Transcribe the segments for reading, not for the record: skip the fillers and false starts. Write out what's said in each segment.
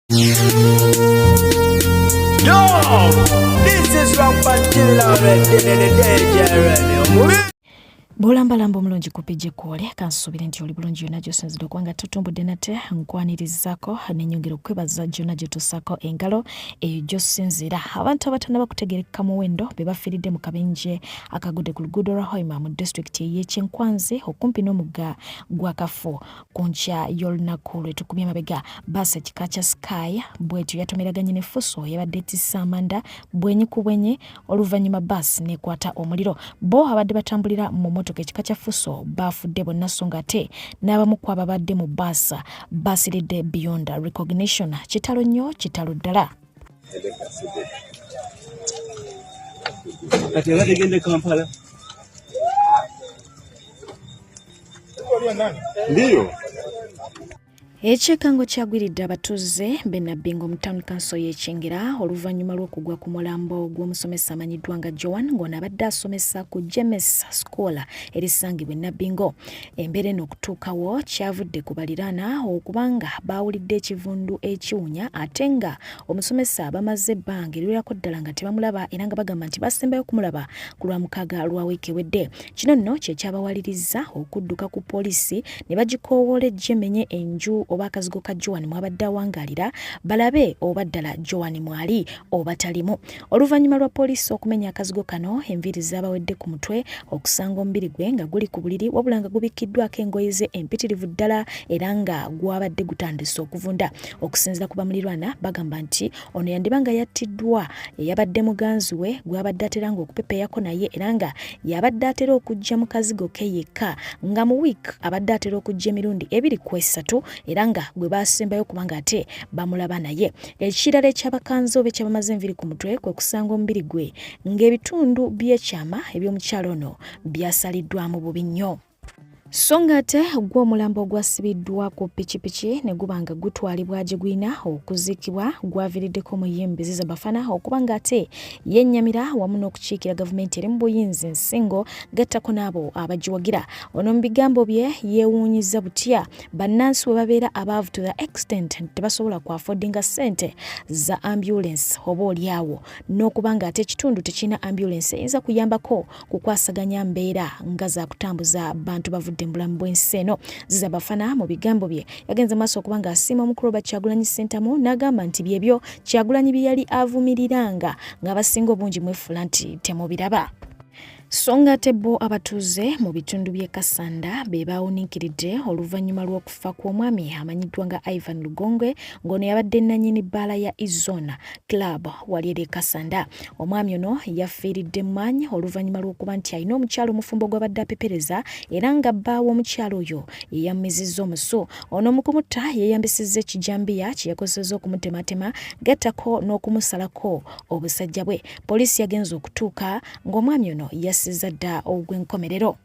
Yo, this is Rampant Killer Already. Bulambalamba omulungi ku PG Kwole, kansuubire nti oli bulungi yonna gy'osinzidde okuba nga tutumbudde nate. Nkwanirizaako nenyongera okukwebaza gyonna gy'otuusaako engalo eyo gy'osinziira. Abantu abatannaba kutegerekeka muwendo be bafiiridde mu kabenje akagudde ku luguudo lwa Hoima mu disitulikiti ey'Ekyenkwanzi okumpi n'omugga gwa Kafu ku nkya y'olunaku lwe tukubye emabega. Baasi ekika kya Sky bwetyo yatomeraganye ne Fuso yabadde etisse amanda bwenyi ku bwenyi, oluvannyuma baasi n'ekwata omuliro. Bo abadde batambulira mu mmotoka ekika kya Fuso baafudde bonna, so nga ate n'abamu ku ababadde mu baasi basiridde beyond recognition. Kitalo nnyo, kitalo ddala. Kati abadde gende Kampala. Ndiyo. Ekyekango kyagwiridde abatuuze b'e Nabbingo mu Town Council y'e Kyengera oluvannyuma lw'okugwa ku mulambo gw'omusomesa amanyiddwa nga Joan, ng'ono abadde asomesa ku James School erisangibwa e Nabbingo. Embeera eno okutuukawo kyavudde ku baliraana okubanga baawulidde ekivundu ekiwunya, ate nga omusomesa bamaze ebbanga eriwerako ddala nga tebamulaba, era nga bagamba nti basembayo okumulaba ku Lwamukaaga lwa wiiki ewedde. Kino nno kye kyabawalirizza okudduka ku poliisi ne bagikoowoola ejje emenye enju oba akazigo ka Joan mw'abadde awangaalira balabe oba ddala Joan mwali oba talimu. Oluvannyuma lwa poliisi okumenya akazigo kano, enviiri zaabawedde ku mutwe okusanga omubiri gwe nga guli ku buliri, wabula nga gubikkiddwako engoye ze empitirivu ddala era nga gwabadde gutandise okuvunda. Okusinziira ku bamulirwana, bagamba nti ono yandiba nga yattiddwa eyabadde muganzi we gw'abadde ateranga okupepeyako naye, era nga yabadde atera okujja mu kazigo ke yekka, nga mu wiiki abadde atera okujja emirundi 2 ku 3, era nga gwe baasembayo kubanga ate bamulaba naye. Ekirala ekyabakanze oba ekyabamaze enviiri ku mutwe kwe kusanga omubiri gwe ng'ebitundu by'ekyama eby'omukyala ono byasaliddwamu bubi nnyo. So ng'ate gwo omulambo ogwasibiddwa ku pikipiki ne guba nga gutwalibwa gye gulina okuziikibwa gwaviiriddeko omuyimbi Ziza Bafana okuba ng'ate yennyamira wamu n'okukiikira gavumenti eri mu buyinza ensingo gattako n'abo abagiwagira. Ono mu bigambo bye yeewuunyizza butya bannansi we babeera abaavu to the extent nti tebasobola ku affordinga ssente za ambulance, oba olyawo n'okuba ng'ate ekitundu tekirina ambulance eyinza kuyambako kukwasaganya mbeera nga za kutambuza bantu bavudde mu bulamu bw'ensi eno. Ziza Bafana mu bigambo bye yagenze maaso okuba ng'asiima omukulu Robert Kyagulanyi Ssentamu, n'agamba nti byebyo Kyagulanyi bye yali avumiriranga ng'abasinga obungi mwefuula nti temubiraba. So ng'ate bo abatuuze mu bitundu by'e Kasanda be baawuniikiridde oluvannyuma lw'okufa kw'omwami amanyiddwa nga Ivan Lugongwe, ng'ono yabadde nnannyini bbaala ya Izona Club wali eri e Kasanda. Omwami ono yafiiridde mu maanyi oluvannyuma lw'okuba nti alina omukyala omufumbo gw'abadde apepereza, era nga bba w'omukyala oyo ye yammizizza omusu. Ono mu kumutta yeeyambisizza ekijambiya kye yakozesezza okumutematema gattako n'okumusalako obusajja bwe. Poliisi yagenze okutuuka ng'omwami ono yassizza dda ogw'enkomerero.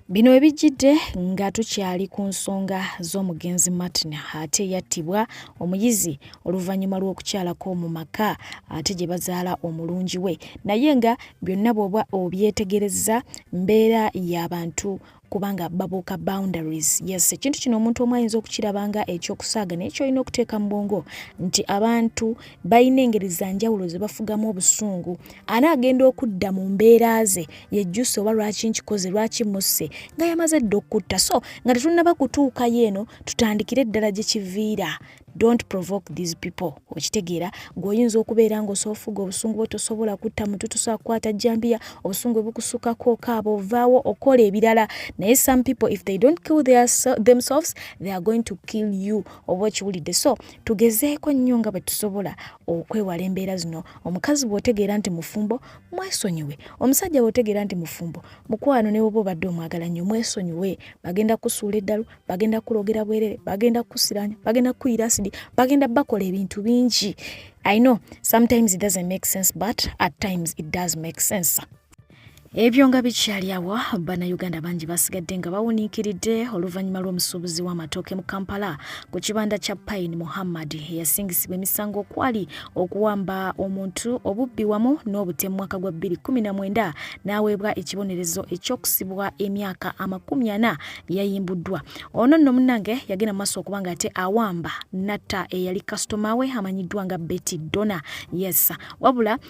Bino we bijjidde nga tukyali ku nsonga z'omugenzi Martin ate yattibwa omuyizi oluvannyuma lw'okukyalako mu maka ate gye bazaala omulungi we, naye nga byonna bw'oba obyetegerezza mbeera y'abantu kubanga babuuka boundaries. Yes, ekintu kino omuntu omu ayinza okukiraba nga ekyokusaaga, naye kyolina okuteeka mu bwongo nti abantu balina engeri za njawulo ze bafugamu obusungu. Anaagenda okudda mu mbeera ze yejjuse oba lwaki nkikoze, lwaki musse, nga yamaze dda okukutta. So nga tetunnaba kutuukayo eno, tutandikire ddala gye kiviira. Don't provoke these people. Okitegeera, gwe oyinza okubeera ng'osoofuga obusungu bwo, tosobola kutta muntu, tosobola kukwata jjambiya, obusungu bwe bukusukako okaaba, ovaawo okola ebirala, naye some people, if they don't kill themselves, they are going to kill you, oba okiwulidde? So tugezeeko nnyo nga bwe tusobola okwewala embeera zino. Omukazi bw'otegeera nti mufumbo, mwesonyiwe. Omusajja bw'otegeera nti mufumbo, mukwano, ne bwoba obadde omwagala nnyo, mwesonyiwe. Bagenda kusuula eddalu, bagenda kulogera bwerere, bagenda kukusiranya, bagenda kukuyira asidi, bagenda bakola ebintu bingi. I know sometimes it doesn't make sense, but at times it does make sense. Ebyo nga bikyali awo, Bannayuganda bangi basigadde nga bawuniikiridde oluvannyuma lw'omusuubuzi w'amatooke mu Kampala ku kibanda kya Pine Muhammad eyasingisibwa emisango okwali okuwamba omuntu, obubbi wamu n'obutemu mwaka gwa 2019 n'aweebwa ekibonerezo eky'okusibwa emyaka 40 yayimbuddwa. Ono nno munnange yagenda mu maaso okuba nga ate awamba n'atta eyali kasitoma we amanyiddwa nga Betty Donna. Yes, wabula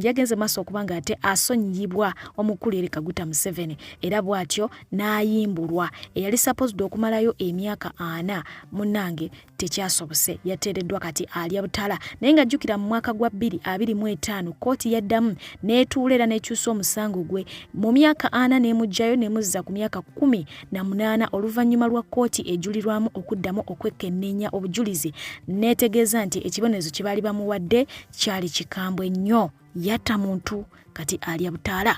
yagenze maaso okuba nga ate asonyiyibwa omukulu Yoweri Kaguta Museveni era bw'atyo n'ayimbulwa. Eyali supposed okumalayo emyaka 40 munnange tekyasobose, yateereddwa kati alya butala. Naye nga jjukira mu mwaka gwa 2025 kkooti yaddamu n'etuula era n'ekyusa omusango gwe mu myaka 40 n'emuggyayo n'emuzza ku myaka 18 oluvannyuma lwa kkooti ejulirwamu okuddamu okwekenneenya obujulizi n'etegeeza nti ekibonerezo kye baali bamuwadde kyali kikambwe nnyo, yatta muntu kati alya butaala.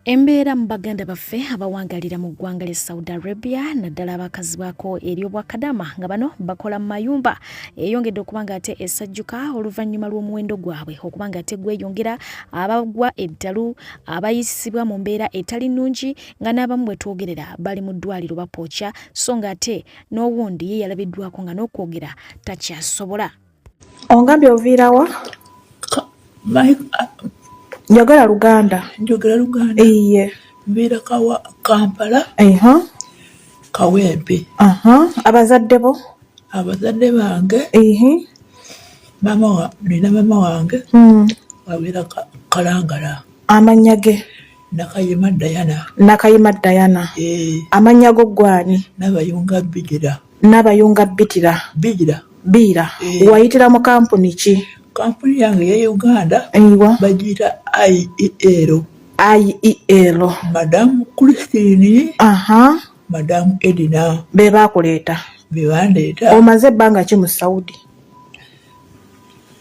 Embeera mu baganda baffe abawangalira mu ggwanga lya Saudi Arabia naddala abakazibwako ery'obwakadama nga bano bakola mu mayumba eyongedde okuba nga ate esajjuka oluvannyuma lw'omuwendo gwabwe okuba nga ate gweyongera, abagwa eddalu, abayisibwa mu mbeera etali nnungi nga n'abamu bwe twogerera bali mu ddwaliro bapooca, so nga ate n'owundi ye yalabiddwako nga n'okwogera takyasobola. Ongambye oviirawa? Njogera Luganda. Njogera Luganda. Iye. Mbeera kawa Kampala. Kawempe. Abazadde bo? Abazadde bange. Mama wa nina mama wange. Abeera Kalangala. Amannya ge? Nakayima Diana. Nakayima Diana. Amannya go gwani? Nabayunga Bijira. Nabayunga Bitira. Bijira. Biira. Wayitira mu kampuni ki? Kampuni yange ya Uganda. Eyiwa. Bagiyita IEL. IEL. Madam Christine. Madam Edina. Be bakuleeta. Be bandeeta. Omaze ebbanga ki mu Saudi?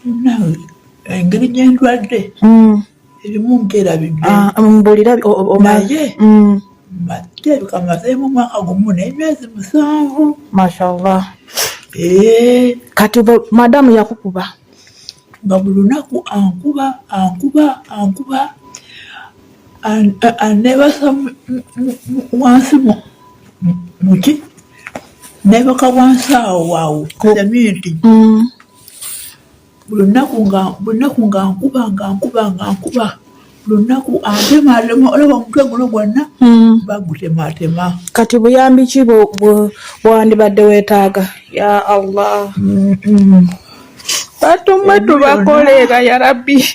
Nange engeri gye ndwadde. Ebimu nkerabidde. Mbuulira naye kirabika mazeemu omwaka gumu n'emyezi 7. Mashallah. Kati madamu yakukuba? Nga buli lunaku ankuba ankuba ankuba aneebasa wansi muki neebaka wansi awo awo seminti. Buli lunaku nga nkuba nga nkuba nga nkuba buli lunaku antematema, olaba omutwe guno gwonna bagutematema. Kati buyambi ki bwewandibadde weetaaga? Ya Allah. Batumwe tubakolera ya Rabbi.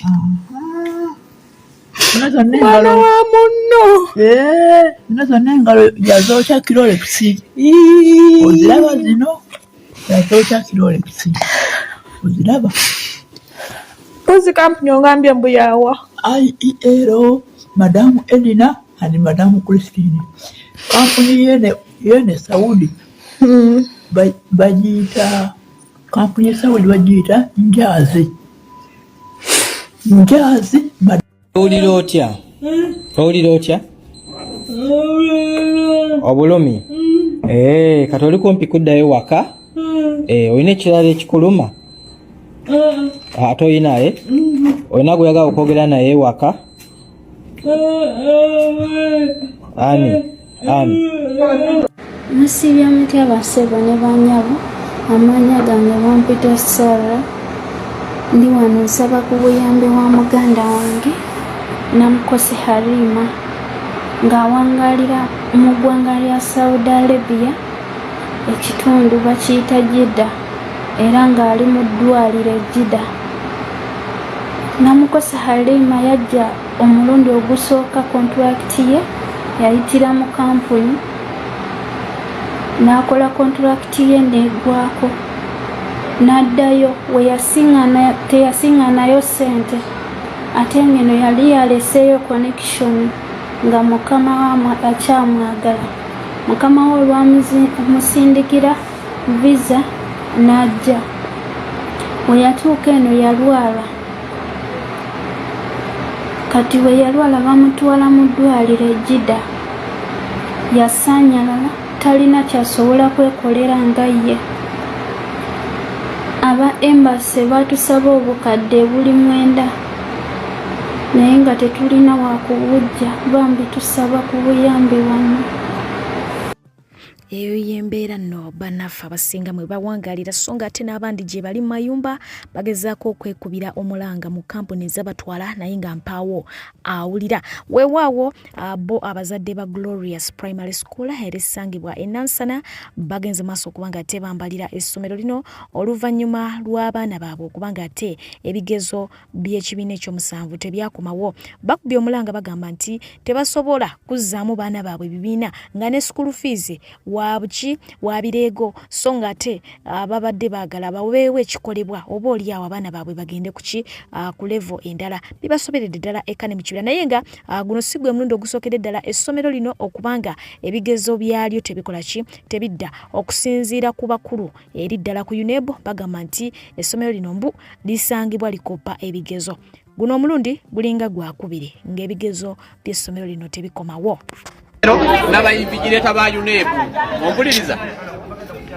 Mwana wa munno. Zino zonna engalo yazookya Clorix. Oziraba zino? Yazookya Clorix. Oziraba? Mpozi kampuni ongambye mbu yawa? IEL, Madam Edina and Madam Christine. Kampuni yene Saudi. Bagiyita kampuni ya Saudi bagiyita Njazi. Njazi. Owulira otya? Owulira otya? Obulumi? Kati oli kumpi kuddayo waka? Olina ekirala ekikuluma? Ate olina olina gweyagala okwogera naye waka? Ani? Ani? Musiibye mutya bassebo ne bannyabo, amannya gange bampita Sarah. Ndi wano nsaba ku buyambi wa muganda wange Namukose Harima ng'awangaalira mu ggwanga lya Saudi Arabia, ekitundu bakiyita Jeddah era ng'ali mu ddwaliro e Jeddah. Namukose Halima yajja omulundi ogusooka kontulakiti ye yayitira mu kampuni n'akola kontulakiti ye n'eggwako n'addayo we teyasiŋŋanayo ssente ate ng'eno yali yaleseeyo connection nga mukama we akyamwagala. Mukama we olwamusindikira visa n'ajja. We yatuuka eno yalwala. Kati bwe yalwala bamutwala mu ddwaliro e Jeddah. Yasaanyalala talina ky'asobola kwekolera nga ye. Aba embassy baatusaba obukadde buli 9. naye nga tetulina wakubujja bambi tusaba ku buyambi bwammwe. Eyo y'embeera nno bannaffe abasinga mwe bawangalira so nga ate n'abandi gye bali mu mayumba bagezaako okwekubira omulanga mu kampuni ezabatwala naye nga mpaawo awulira. Weewaawo bo abazadde ba Glorious Primary School erisangibwa e Nansana bagenze maaso okuba nga ate bambalira essomero lino oluvannyuma lw'abaana baabwe okuba nga ate ebigezo by'ekibiina ekyomusanvu tebyakomawo. Bakubye omulanga bagamba nti tebasobola kuzzaamu baana baabwe bibiina nga ne school fees wa buki wa bireego so nga ate babadde baagala baweewo ekikolebwa oba oli awo abaana baabwe bagende kuki ku level endala. Bibasoberedde ddala eka ne mu kibira naye nga guno si gwe mulundi ogusookedde ddala essomero lino okubanga ebigezo byalyo tebikola ki tebidda okusinziira ku bakulu eri ddala ku UNEB bagamba nti essomero lino mbu lisangibwa likoppa ebigezo. Guno omulundi gulinga gwakubiri ng'ebigezo by'essomero lino tebikomawo. N'abayinvigireeta ba UNEB ompuliriza,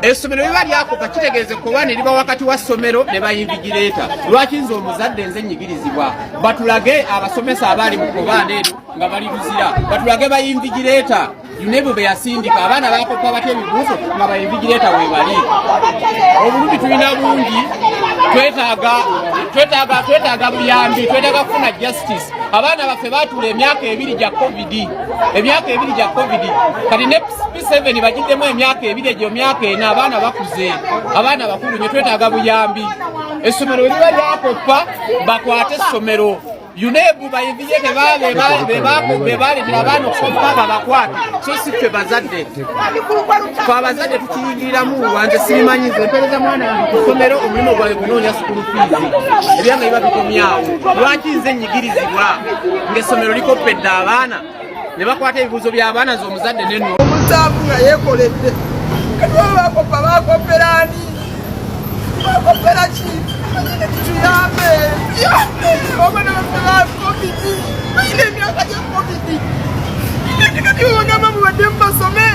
essomero biba lyakopa kitegeeze kowaani liba wakati wa ssomero ne bayinvigireeta. Lwaki nze omuzadde nze nnyigirizibwa? Batulage abasomesa abaali mu kobaana eno nga bali luzira, batulage bayinvigireeta UNEB be yasindika abaana bakoppa batya ebibuuzo nga bayinvigireeta webali. Obulumi tulina bungi, twetaaga buyambi, twetaaga kufuna justice. Abaana baffe baatuula emyaka 2 gya covid, emyaka 2 gya covid, kati ne P7 bagiddemu emyaka 2, egyo myaka 4, abaana bakuze, abaana bakulu nnyo, twetaaga buyambi. Essomero liba lyakoppa, bakwate essomero. UNEB bayinvije bebaleetera abaana okukoppa babakwate, so si ffe bazadde. Ffe abazadde tukiyingiriramu wanze sibimanyi, nze mpeereza mwana wange ku ssomero, omulimu gwange kunoonya sukulu fiizi, ebyange biba bikomyawo. Lwaki nze nnyigirizibwa ng'essomero likoppedde abaana ne bakwata ebibuuzo by'abaana nze omuzadde neno? Omusaavu nga yeekoledde kati baba bakoppa, bakoppera ani? Bakopera ki? Tuyambe, tuyambe abaana baffe ba covid, balina emyaka gya covid. Kati babagamba mubadde mubasome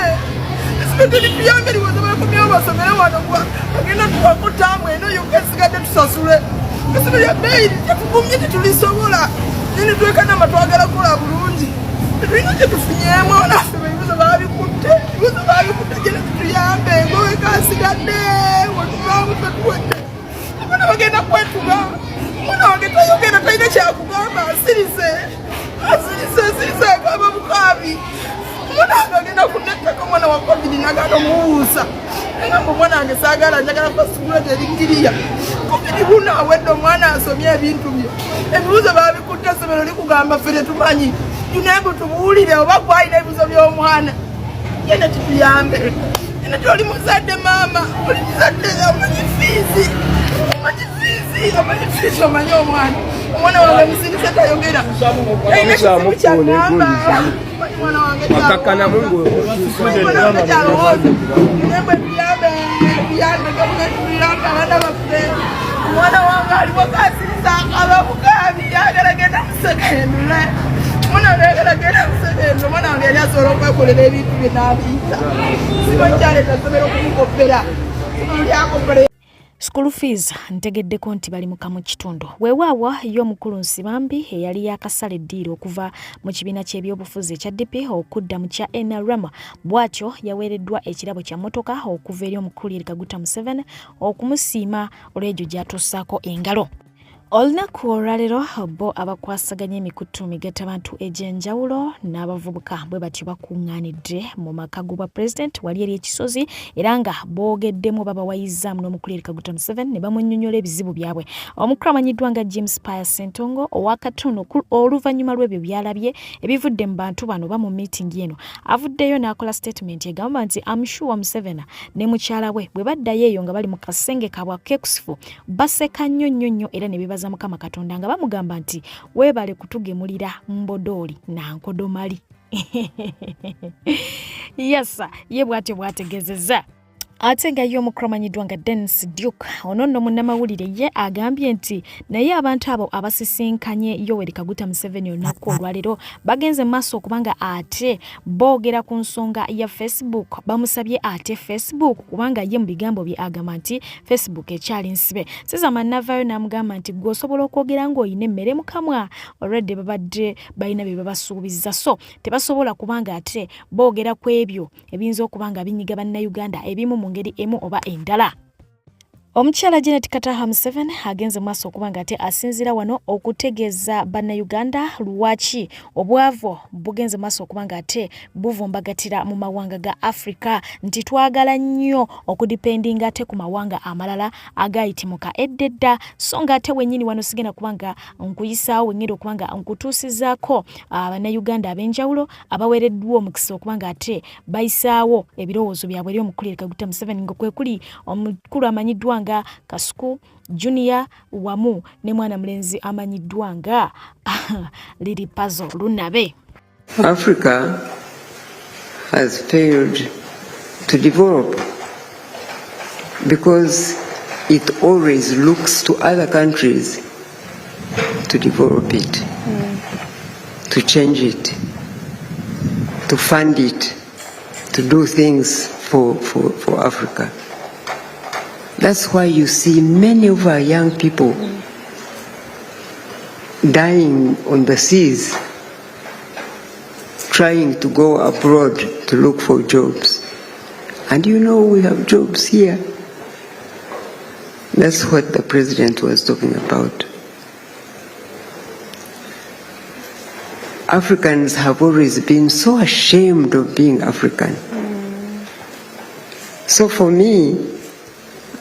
esomero, tuyambe liwoza bakomyewo basomere wano, kuba bagenda tuwako taamu eno yokka, esigadde tusasule. Essomero lya bbeeyi, tetugumye, tetulisobola. Nene twekanama, twagala kukola bulungi, tetulina kyetufunyeemu. Naffe ebibuzo babikutte, ebibuzo babikutte. Gena tutuyambe ngowekasigadde wetuvaamu ffe tuwedde. Abaana bagenda kwetuga. Omwana wange tayogera, talina kyakugamba, asirise, asirise, asirise, agamba bukaabi. Omwana wange agenda kunettaka, omwana wa covid nagenda omubuusa, agamba omwana wange saagala, njagala first grade eri kiriya. Covid buno awedde, omwana asomye ebintu bye. Ebibuuzo babikutte, essomero likugamba ffe tetumanyi. UNEB tubuulire oba gwalina ebibuuzo by'omwana. Genda tutuyambe. Eno toli muzadde, maama oli muzadde, omanyi fiizi, omanyi fiizi, omanyi fiizi, omanyi omwana. Omwana wange musirise, tayogera, talina kizibu kyagamba. Omwana wange omwana wange kyalowooza. Nembe tuyambe, tuyambe gavumenti, tuyambe abaana baffe. Omwana wange aliwo kasiriza, akaba bukabi, ayagala genda musekendule. Omwana wange ayagala genda musekendule. Omwana wange yali asobola okwekolera ebintu bye n'abiyita, simanyi kyaleeta ssomero okumukoppera, somero lyakoppera. School fees ntegeddeko nti bali muka mu kitundu. Weewaawo ye omukulu Nsibambi eyali yakasala eddiiro okuva mu kibiina ky'ebyobufuzi ekya DP okudda mu kya NRM, bw'atyo yaweereddwa ekirabo kya mmotoka okuva eri omukulu Yoweri Kaguta Museveni okumusiima olw'egyo gy'atuusaako engalo. Olunaku olwaleero bo abakwasaganya emikutu migattabantu egy'enjawulo n'abavubuka bwe batyo bakuŋŋaanidde mu maka g'obwa pulezidenti wali eri ekisozi, era nga boogeddemu babawayizzaamu n'omukulu Yoweri Kaguta Museveni ne bamunnyonnyola ebizibu byabwe. Omukulu amanyiddwa nga James Pius Ssentongo owa Katono, oluvannyuma lw'ebyo by'alabye ebivudde mu bantu bano ba mu miitingi eno, avuddeyo n'akola sitatimenti egamba nti am sure Museveni ne mukyala we bwe baddayo eyo nga bali mu kasenge kaabwe akeekusifu baseka nnyo nnyo nnyo, era ne beebaza Mukama Katonda nga bamugamba nti weebale kutugemulira mbodooli na nkodomali. Yasa ye bw'atyo bw'ategeezezza. Ate nga ye omukulu amanyiddwa nga Dennis Duke, ono nno munnamawulire, ye agambye nti naye abantu abo abasisinkanye Yoweri Kaguta Museveni olunaku olwaleero bagenze mu maaso okuba nga ate boogera ku nsonga ya Facebook. Bamusabye ate Facebook kubanga ye mu bigambo bye agamba nti Facebook ekyali nsibe. Sizama navaayo n'amugamba nti gwe osobola okwogera ng'olina emmere mu kamwa. Already babadde balina bye babasuubizza, so tebasobola kubanga ate boogera ku ebyo ebiyinza okuba nga binyiga Bannayuganda ebimu mu ngeri emu oba endala. Omukyala Janet Kataha Museveni agenze maaso okuba nga ate asinziira wano okutegeeza Bannayuganda lwaki obwavu bugenze maaso okuba nga ate buvumbagatira mu mawanga ga Afrika, nti twagala nnyo okudipendinga ate ku mawanga amalala agayitimuka edda edda, so nga ate wennyini wano sigenda kuba nga nkuyisaawo wengenda okuba nga nkutuusizaako Bannayuganda ab'enjawulo abaweereddwa omukisa okuba nga ate bayisaawo ebirowoozo byabwe eri omukulu Yoweri Kaguta Museveni, nga kwe kuli omukulu amanyiddwa nga Kasuku Junior wamu ne mwana mulenzi amanyiddwa nga Lili Pazo Lunabe. Africa has failed to develop because it always looks to other countries to develop it, to change it, to fund it, to do things for Africa. That's why you see many of our young people dying on the seas, trying to go abroad to look for jobs. And you know we have jobs here. That's what the president was talking about. Africans have always been so ashamed of being African. So for me,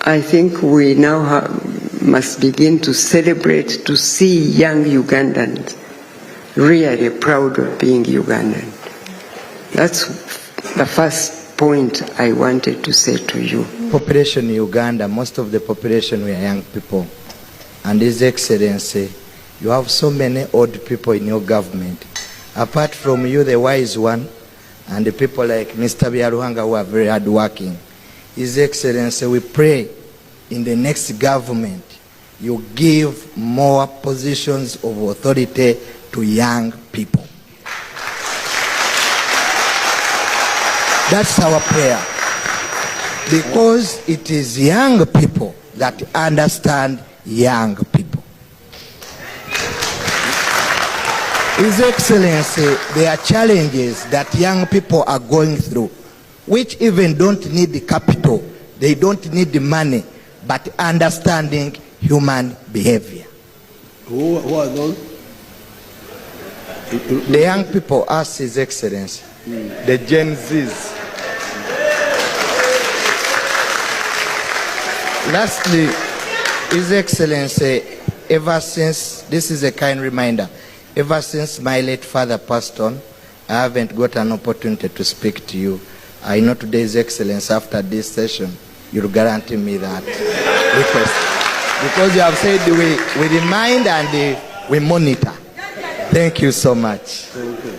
I think we now must begin to celebrate to see young Ugandans really proud of being Ugandan. That's the first point I wanted to say to you. Population in Uganda, most of the population we are young people. And His Excellency, you have so many old people in your government. Apart from you, the wise one, and the people like Mr. Byaruhanga who are very hardworking. His Excellency, we pray in the next government you give more positions of authority to young people. That's our prayer. Because it is young people that understand young people. His Excellency, there are challenges that young people are going through, which even don't need the capital, they don't need the money, but understanding human behavior. Who are those? The young people ask His Excellency, the Gen Zs. Lastly, His Excellency, ever since, this is a kind reminder, ever since my late father passed on, I haven't got an opportunity to speak to you. I know today, His Excellency, after this session, you'll guarantee me that request. Because you have said we remind and we monitor. Thank you so much. Okay.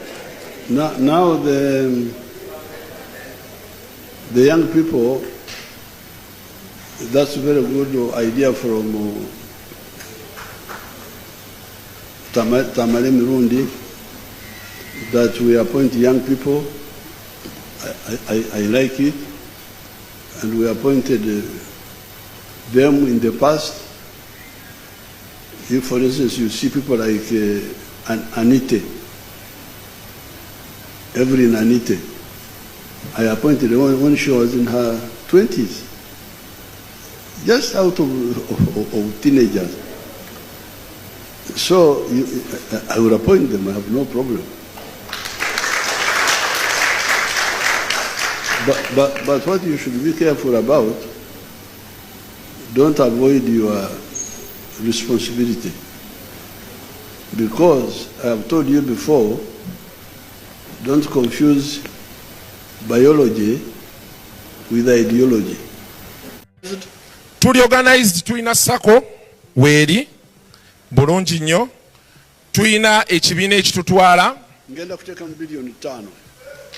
Now the young people, that's a very good idea from Tamale Mirundi, that we appoint young people. I like it. And we appointed them in the past. If, for instance, you see people like Anite, Evelyn Anite, I appointed her when she was in her 20s, just out of teenagers. So I will appoint them, I have no problem. But what you should be careful about, don't avoid your responsibility. Because I have told you before, don't confuse biology with ideology. Tuli organized, tulina SACCO weeri bulungi nnyo, tulina ekibiina ekitutwala. Ngenda kuteekamu biliyoni 5.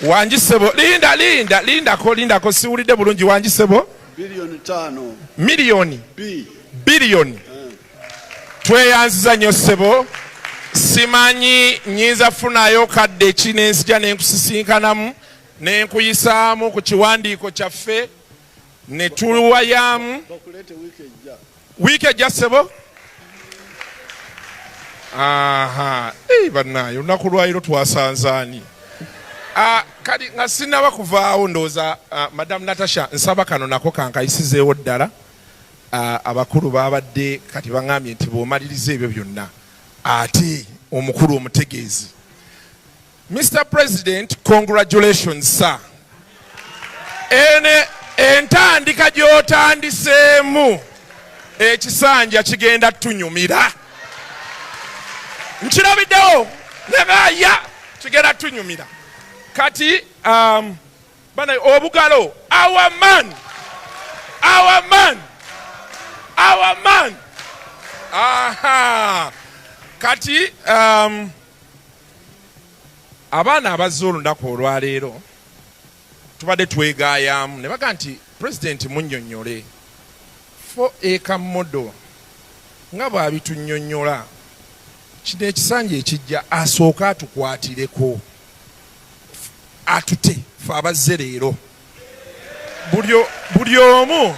Wangi ssebo, linda linda lindako lindako, siwulidde bulungi. Wangi ssebo. Biliyoni ttaano. Miliyoni biliyoni. Tweyanziza nnyo ssebo. Simanyi nyinza funayo kadde ki nenzija nenkusisinkanamu nenkuyisaamu ku kiwandiiko kyaffe ne tuwayamu wiiki ejja ssebo. Aha, bannaaye, olunaku lwaliro twasanzaani? Ah, kati nga sinnaba kuvaawo ndowooza, ah, Madam Natasha, nsaba kano nako kankayisizeewo ddala. Ah, abakulu babadde kati baŋambye nti bw'omaliriza ebyo byonna ate omukulu omutegeezi. Mr President, congratulations sir. Ene entandika gy'otandiseemu ekisanja kigenda tunyumira, nkirabiddewo nebaya kigenda tunyumira. Kati bana obugalo, our man, our man, our man. Aha, kati abaana abazze olunaku olwaleero tubadde twegayaamu ne baga nti pulezidenti munnyonnyole 4 acre model nga bw'abitunnyonnyola. Kino ekisanja ekijja asooke atukwatireko, atute fe abazze leero buli omu.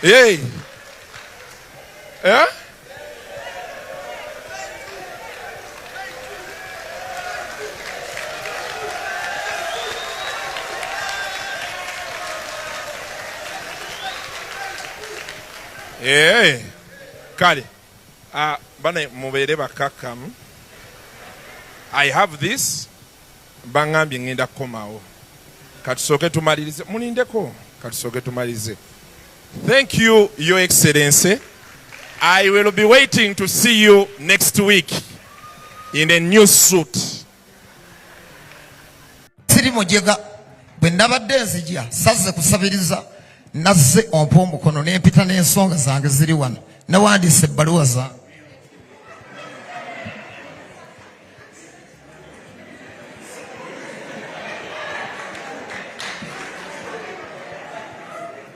Hey. Eh? Eh, kale bane mubeere bakakkamu. I have this, baŋŋambye ŋŋenda kukomawo. Katusooke tumalirize, mulindeko, katusooke tumalirize. Thank you, Your Excellency. I will be waiting to see you next week in a new suit. Siri mujega. Bwe nabadde nzija sazze kusabiriza, nazze ompa omukono nempita n'ensonga zange ziri wano, nawandiise ebbaluwa zange.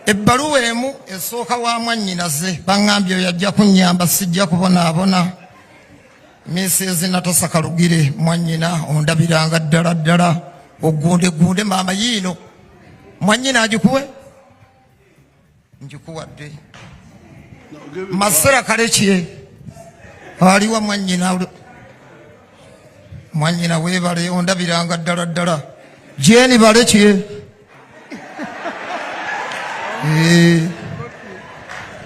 Ebbaluwa emu esooka wa mwannyinaze, baŋŋambye oyo ajja kunnyamba, sijja kubonaabona. Mrs Natasa Kalugire, mwannyina, ondabiranga ddala ddala, ogunde gunde maama yiino mwannyina agikuwe, ngikuwadde. Masera Kalekye aliwa mwannyina? Mwannyina weebale, ondabiranga ddala ddala. Jeni Balekye. Eh.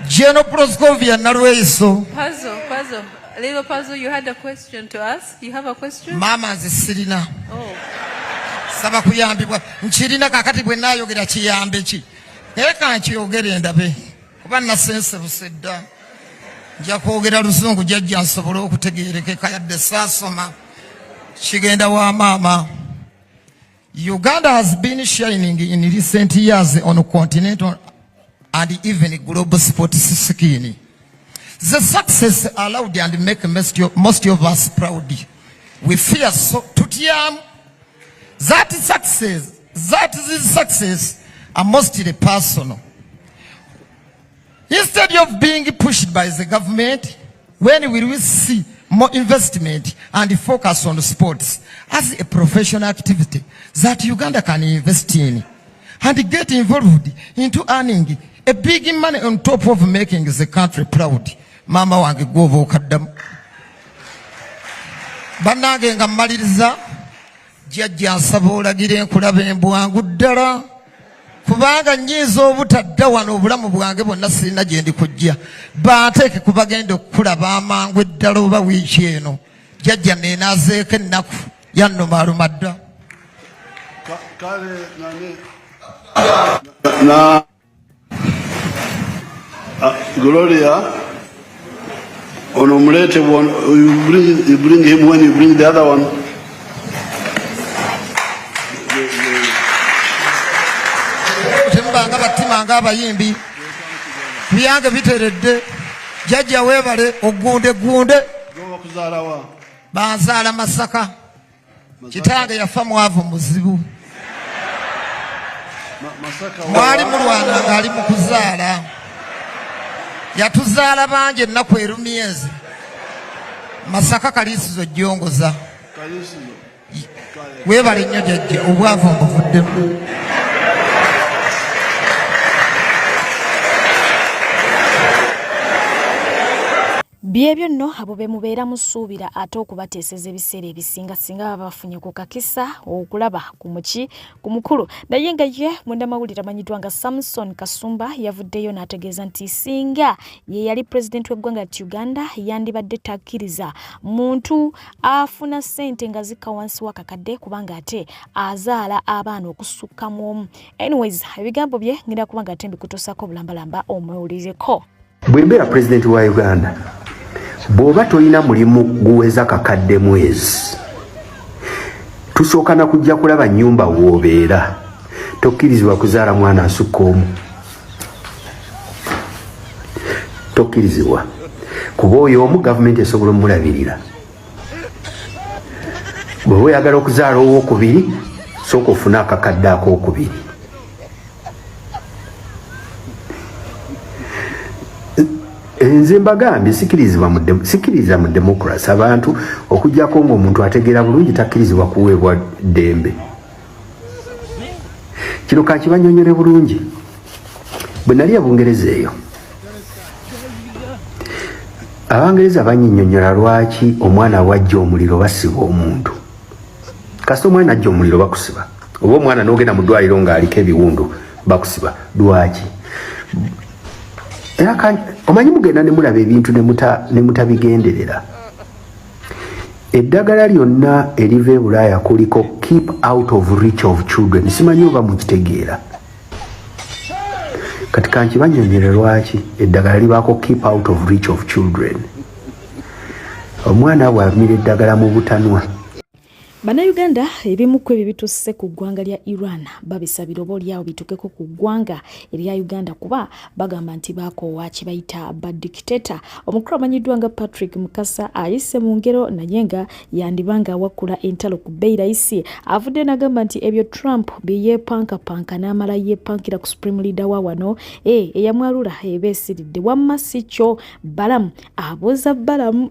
Jeno Proscovia Nalweyiso. Puzzle, puzzle. Little puzzle, you had a question to ask? You have a question? Maama, nze sirina. Oh. Saba kuyambibwa. Nkirina kakati bwe naayogera kiyambe ki? Naye kankyogere endabe kuba nasensebuse dda. Nja kwogera luzungu jjajja nsobole okutegeerekeka yadde saasoma. Kigenda wa maama. Uganda has been shining in recent years on continental and even global sports scene. The success allowed and make most of us proud. We fear so tutyamu that success, that this success are mostly personal. Instead of being pushed by the government, when will we see more investment and focus on sports as a professional activity that Uganda can invest in and get involved into earning a big money on top of making the country proud? Mama wange gwoba okaddamu. Bannange, nga mmaliriza, jjajja nsaba olagire enkulaba embwangu ddala, kubanga nnyinza obutadda wano obulamu bwange bwonna, sirina gye ndi kujja. Banteeke ku bagenda okukulaba amangu eddala oba wiiki eno. Jjajja neenaazeeko ennaku yannumaaluma dda. Kale nane na Gloria ono mulete you bring him when you bring the other one. Temubanga batima ng'abayimbi, byange biteredde. Jjajja weebale, ogunde gunde. Goba kuzaalawa? Banzaala Masaka. Kitange yafa mwavu muzibu. Mwali mulwana ng'ali mu kuzaala. Yatuzaala bangi ennaku erumyezi. Masaka Kaliisizo Jjongoza. Weebale nnyo jjajja, obwavu mbuvuddemu. Byebyo nno abo be mubeera musuubira ate okubateeseza ebiseera ebisinga singa baba bafunye ku kakisa okulaba ku muki ku mukulu. Naye nga ye munnamawulire amanyiddwa nga Samson Kasumba yavuddeyo n'ategeeza nti singa ye yali pulezidenti w'eggwanga ti Uganda yandibadde takkiriza muntu afuna ssente nga zikka wansi w'akakadde kubanga ate azaala abaana okusukka mu omu. Anyways, ebigambo bye ngenda kuba nga ate mbikutuusaako obulambalamba omwewulireko. Bwe mbeera pulezidenti wa Uganda, bw'oba tolina mulimu guweza kakadde mwezi, tusooka na kujja kulaba nnyumba w'obeera. Tokkirizibwa kuzaala mwana asukka omu, tokkirizibwa, kuba oyo omu gavumenti esobola omulabirira. Bw'oba oyagala okuzaala owokubiri, sooka ofune akakadde ak'okubiri. Nze mbagambye sikiriza mu democracy abantu okujjako ng'omuntu ategeera bulungi takkirizibwa kuweebwa ddembe. Kino kakibanyonyole bulungi. Bwe nali e Bungereza eyo, Abangereza banyinyonyola lwaki omwana wajja omuliro basiba omuntu. Kasita omwana ajja omuliro bakusiba, oba omwana n'ogenda mu ddwaliro ng'aliko ebiwundu bakusiba. Lwaki? Era omanyi mugenda ne mulaba ebintu ne mutabigenderera. Eddagala lyonna eriva e Bulaaya kuliko keep out of reach of children. Simanyi oba mukitegeera. Kati kankibanyonyere lwaki eddagala libaako keep out of reach of children. Omwana bw'amira eddagala mu butanwa. Bannayuganda ebimu ku ebyo bituuse ku ggwanga lya Iran babisabira oba olyawo bituukeko ku ggwanga erya Uganda kuba bagamba nti baakoowa kye bayita badikiteta. Omukulu amanyiddwa nga Patrick Mukasa ayise mu ngero naye nga yandiba nga awakula entalo ku bbeeyi layisi. Avuddeyo n'agamba nti ebyo Trump bye yeepankapanka n'amala yeepankira ku Supreme Leader wa wano eyamwalula eba esiridde wamma si kyo. Balamu abuuza Balamu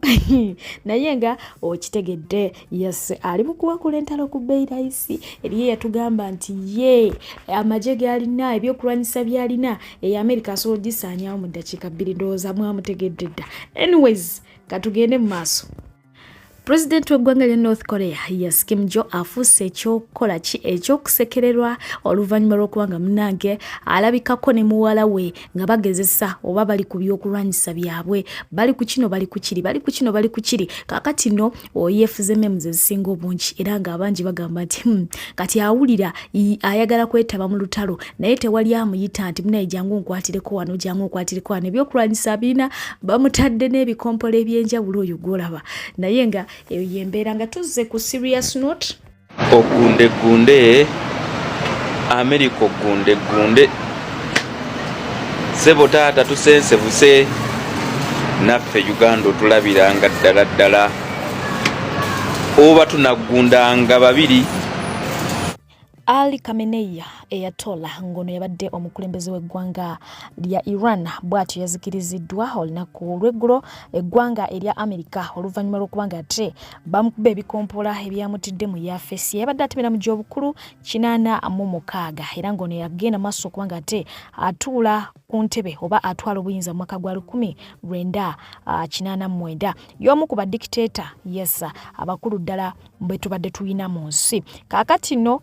naye nga okitegedde. Yes, ali mu kuwakula entalo ku bbeeyi layisi. Eriyo yatugamba nti ye amagye g'alina, ebyokulwanyisa by'alina, eyo Amerika asobola ogisaanyaawo mu ddakiika bbiri. Ndowooza mwamutegedde dda. Anyways, katugende mu maaso. Pulezidenti w'eggwanga lya North Korea yes Kim Jo afuuse ekyokukola ki ekyokusekererwa oluvannyuma lw'okuba nga munnange alabikako ne muwala we nga bagezesa oba bali ku byokulwanyisa byabwe, bali ku kino bali ku kiri, bali ku kino bali ku kiri. Kaakati nno oyeefuze memes ezisinga obungi era ng'abangi bagamba nti kati awulira ayagala kwetaba mu lutalo naye tewali amuyita nti munaye jangu nkwatireko wano, jangu nkwatireko wano. Ebyokulwanyisa abirina, bamutadde n'ebikompola eby'enjawulo oyo gw'olaba. Naye nga eyo y'embeera nga tuzze ku serious note. Oggunde ggunde Amerika, oggunde ggunde ssebo taata, tusensebuse naffe Uganda otulabiranga ddala ddala oba tunaggundanga babiri. Ali Khamenei Ayatollah ng'ono yabadde omukulembeze w'eggwanga lya Iran bw'atyo yazikiriziddwa olunaku lw'eggulo eggwanga erya Amerika oluvannyuma lw'okuba nga ate bamukuba ebikompola ebyamutidde mu yafesi. Yabadde atemera mu gy'obukulu 86 era ng'ono yagenda maaso okuba nga ate atuula ku ntebe oba atwala obuyinza mu mwaka gwa 1989. Y'omu ku badikiteeta yes abakulu ddala bwe tubadde tulina mu nsi. Kaakati nno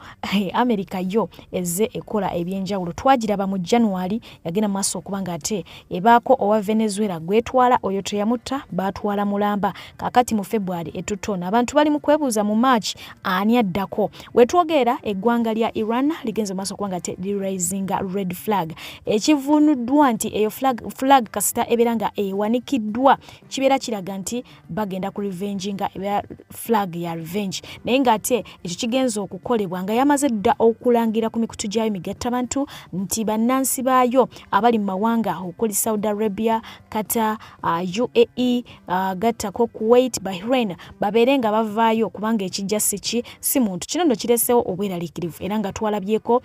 Amerika yo ezze ekola ebyenjawulo. Twagiraba mu January yagenda mu maaso okuba nga ate ebaako owa Venezuela gwetwala, oyo teyamutta baatwala mulamba. Kaakati mu February etutte ono abantu bali mu kwebuuza mu March ani addako. Wetwogerera eggwanga lya Iran ligenze mu maaso okuba nga ate liraisinga red flag, ekivuunuddwa nti eyo flag kasita ebeera nga ewanikiddwa kibeera kiraga nti bagenda ku revenge, nga eba flag ya revenge. Naye ng'ate ekyo kigenze okukolebwa nga yamaze dda okulangira ku mikutu gyayo migattabantu nti bannansi baayo abali mu mawanga okuli Saudi Arabia, Qatar, UAE, gattako Kuwait, Bahrain babeere nga bavaayo kubanga ekijja siki si muntu. Kino nno kiresewo obweraliikirivu era nga twalabyeko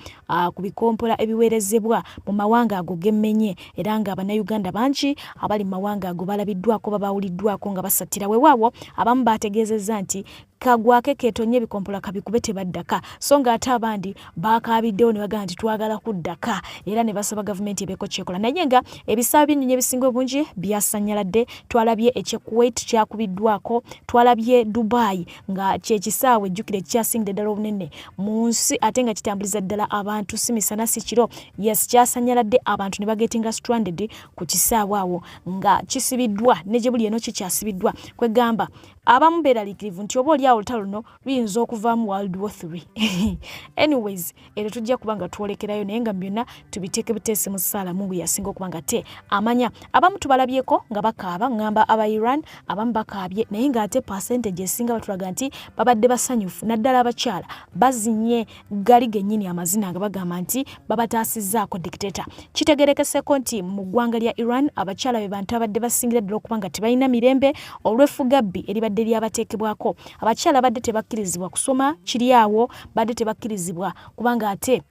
ku bikompola ebiweerezebwa mu mawanga ago gemmenye era nga Bannayuganda bangi abali mu mawanga ago balabiddwako babawuliddwako nga basattira. Weewaawo abamu baategeezezza nti kagwake ketonye ebikompola kabikube tebaddaka so nga ate abandi bakaabiddewo ne bagamba nti twagala kuddaka era ne basaba gavumenti ebeeko kyekola naye nga ebisaawe by'ennyonyi ebisinga obungi byasanyaladde twalabye ekye Kuwait kyakubiddwako twalabye Dubai nga kyekisaawe jjukira ekikyasingidde ddala obunene mu nsi ate nga kitambuliza ddala abantu si misana si kiro yes kyasanyaladde abantu ne bagetinga stranded ku kisaawe awo nga kisibiddwa ne gye buli eno kikyasibiddwa kwegamba abamu beeraliikirivu nti oba oli awo olutalo luno luyinza okuvaamu World War 3 anyways ero tujja kuba nga twolekerayo naye nga byonna tubiteeke buteesi mu ssaala Mungu yasinga okuba nga te amanya. Abamu tubalabyeko nga bakaaba ngamba aba Iran abamu bakaabye naye ng'ate percentage esinga batulaga nti babadde basanyufu naddala abakyala bazinye gali gennyini amazina nga bagamba nti babataasizzaako dictator. Kitegerekeseko nti mu ggwanga lya Iran abakyala be bantu abadde basingira ddala okuba nga tebalina mirembe olw'effugabbi eribadde lyabateekebwako. Abakyala badde tebakkirizibwa kusoma kiri awo, badde tebakkirizibwa kubanga ate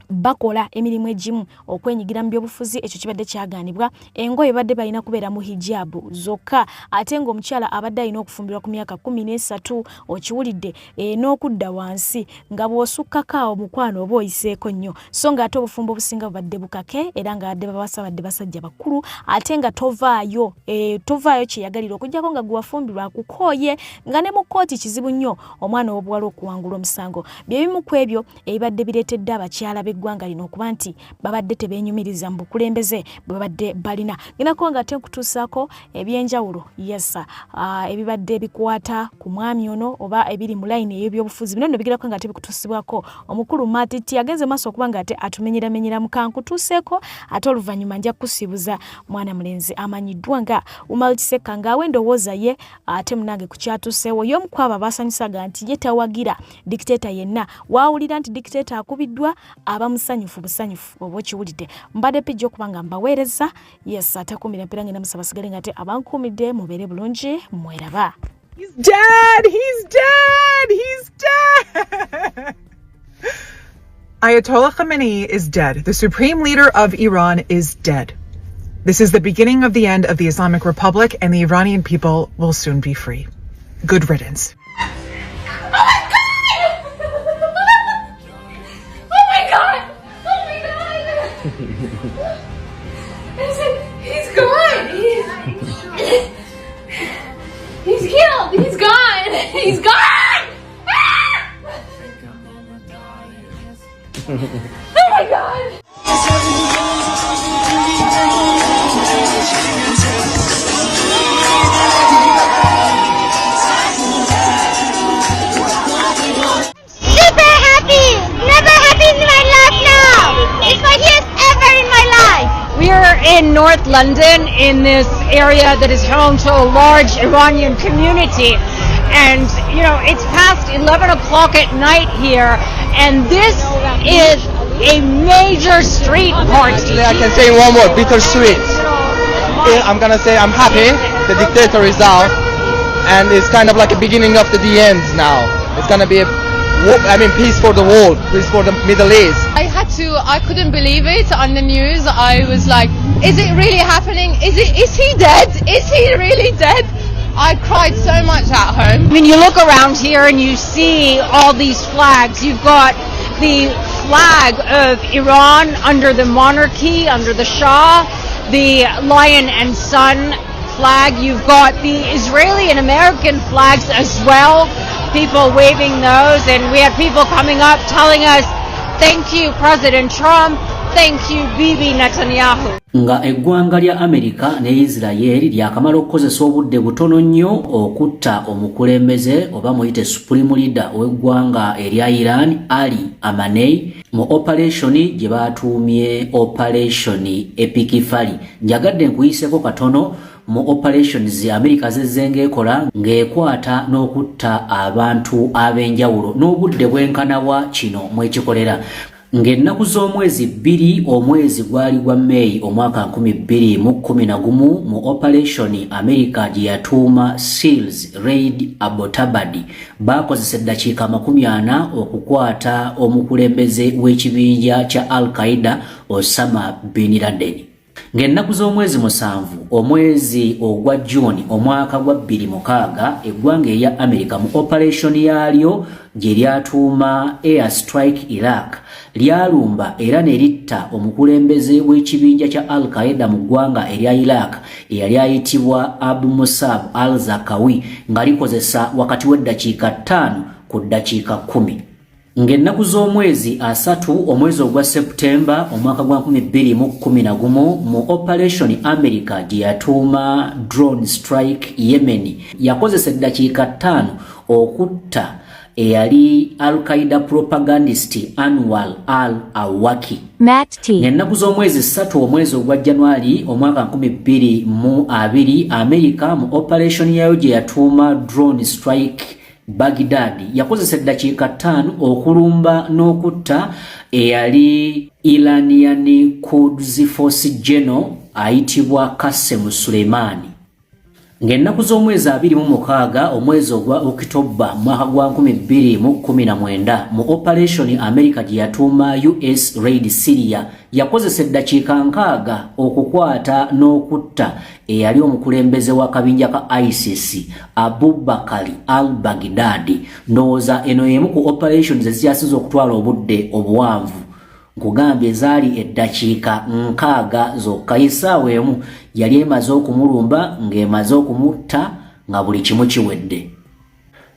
bakola emirimu egimu okwenyigira mu byobufuzi ekyo kibadde kyagaanibwa. Engoye badde balina kubeera mu hijabu zokka ate ng'omukyala abadde alina okufumbirwa ku myaka 13 okiwulidde e, n'okudda wansi nga bw'osukkako awo mukwano oba oyiseeko nnyo so ng'ate obufumbo obusinga bubadde bukake era nga badde babasa badde basajja bakulu ate nga tovaayo e, tovaayo kyeyagalira okuggyako nga gwe wafumbirwa akukooye nga ne mu kkooti kizibu nnyo omwana ow'obuwala okuwangula omusango. Bye bimu ku ebyo ebibadde bireetedde abakyala b'eggwanga lino okuba nti babadde tebeenyumiriza mu bukulembeze bwe babadde balina. Ngenda kuba nga ate nkutuusaako ebyenjawulo yesa ebibadde bikwata ku mwami ono oba ebiri mu layini ey'ebyobufuzi. Bino nno bigenda kuba nga ate bikutuusibwako omukulu Matiti agenze maaso okuba nga ate atumenyeramenyeramu. Kankutuuseeko ate oluvannyuma nja kukusiibuza mwana mulenzi amanyiddwa nga Umar Kisekka ng'awa endowooza ye ate munange ku kyatuuseewo. Y'omu ku abo abaasanyusaga nti ye tawagira dictator yenna waawulira nti dictator akubiddwa aba musanyufu busanyufu oba okiwulidde. Mbadde pijja okuba nga mbaweereza yes atakuumira mpeera ngenda musaba sigale nga ate abankuumidde mubeere bulungi mweraba. He's dead! He's dead! He's dead! Ayatollah Khamenei is dead. The supreme leader of Iran is dead. This is the beginning of the end of the Islamic Republic, and the Iranian people will soon be free. Good riddance. Oh my God! Oh my God! Oh my God! He's gone! He's killed! He's gone! He's gone! Ah! Oh my God! Super happy! Never happy in my life now! It's my happiest ever in my life! We are in North London in this area that is home to a large Iranian community. And, you know, it's past 11 o'clock at night here, and this is a major street party. I can say one word, bittersweet. I'm going to say I'm happy the dictator is out, and it's kind of like a beginning of the end now. It's going to be a, I mean, peace for the world, peace for the Middle East. I couldn't believe it on the news. I was like, is it really happening? Is he dead? Is he really dead? I cried so much at home. I mean, you look around here and you see all these flags. You've got the flag of Iran under the monarchy, under the Shah, the lion and sun flag. You've got the Israeli and American flags as well, people waving those. And we had people coming up telling us, thank you, President Trump. Thank you, Bibi Netanyahu. Nga eggwanga lya Amerika ne Yisirayeri lyakamala okukozesa obudde butono nnyo okutta omukulembeze oba muyite supreme leader ow'eggwanga erya Iran Ali Amanei mu operation gye baatuumye Operation Epic Fury. Njagadde nkuyiseeko katono mu operations Amerika zezze ng'ekola ng'ekwata n'okutta abantu ab'enjawulo n'obudde bwenkanawa kino mwekikolera. Ng'ennaku z'omwezi bbiri omwezi gwali gwa May omwaka 2011 mu operation Amerika gye yatuuma Seals Raid Abbottabad baakozesa eddakiika 40 okukwata omukulembeze w'ekibinja kya Al Qaeda Osama bin Laden. Ng'ennaku z'omwezi musanvu omwezi ogwa June omwaka gwa 2006 eggwanga erya Amerika mu operation yaalyo gye lyatuuma Air Strike Iraq lyalumba era ne litta omukulembeze w'ekibinja kya Al Qaeda mu ggwanga erya Iraq eyali ayitibwa Abu Musab al-Zarqawi nga likozesa wakati w'eddakiika ttaano ku ddakiika kkumi. Ng'ennaku z'omwezi asatu omwezi ogwa Septemba omwaka gwa 2011 mu operation America gye yatuuma Drone Strike Yemen yakozesa eddakiika ttaano okutta eyali Al-Qaeda propagandist Anwar al-Awlaki. Ng'ennaku z'omwezi ssatu omwezi ogwa January omwaka 2020 America mu operation yayo gye yatuuma Drone Strike Baghdad yakozesa eddakiika ttaano okulumba n'okutta eyali Iranian Quds Force General ayitibwa Qasem Soleimani. Ng'ennaku z'omwezi 26 omwezi ogwa Okitobba mwaka gwa 2019 mu operation America gye yatuuma US Raid Syria yakozesa eddakiika nkaaga okukwata n'okutta eyali omukulembeze w'akabinja ka ISIS Abubakar al-Baghdadi. Ndowooza eno y'emu ku operations ezikyasinze okutwala obudde obuwanvu. Nkugambye zaali eddakiika nkaaga zokka, essaawa emu yali emaze okumulumba ng'emaze okumutta nga buli kimu kiwedde.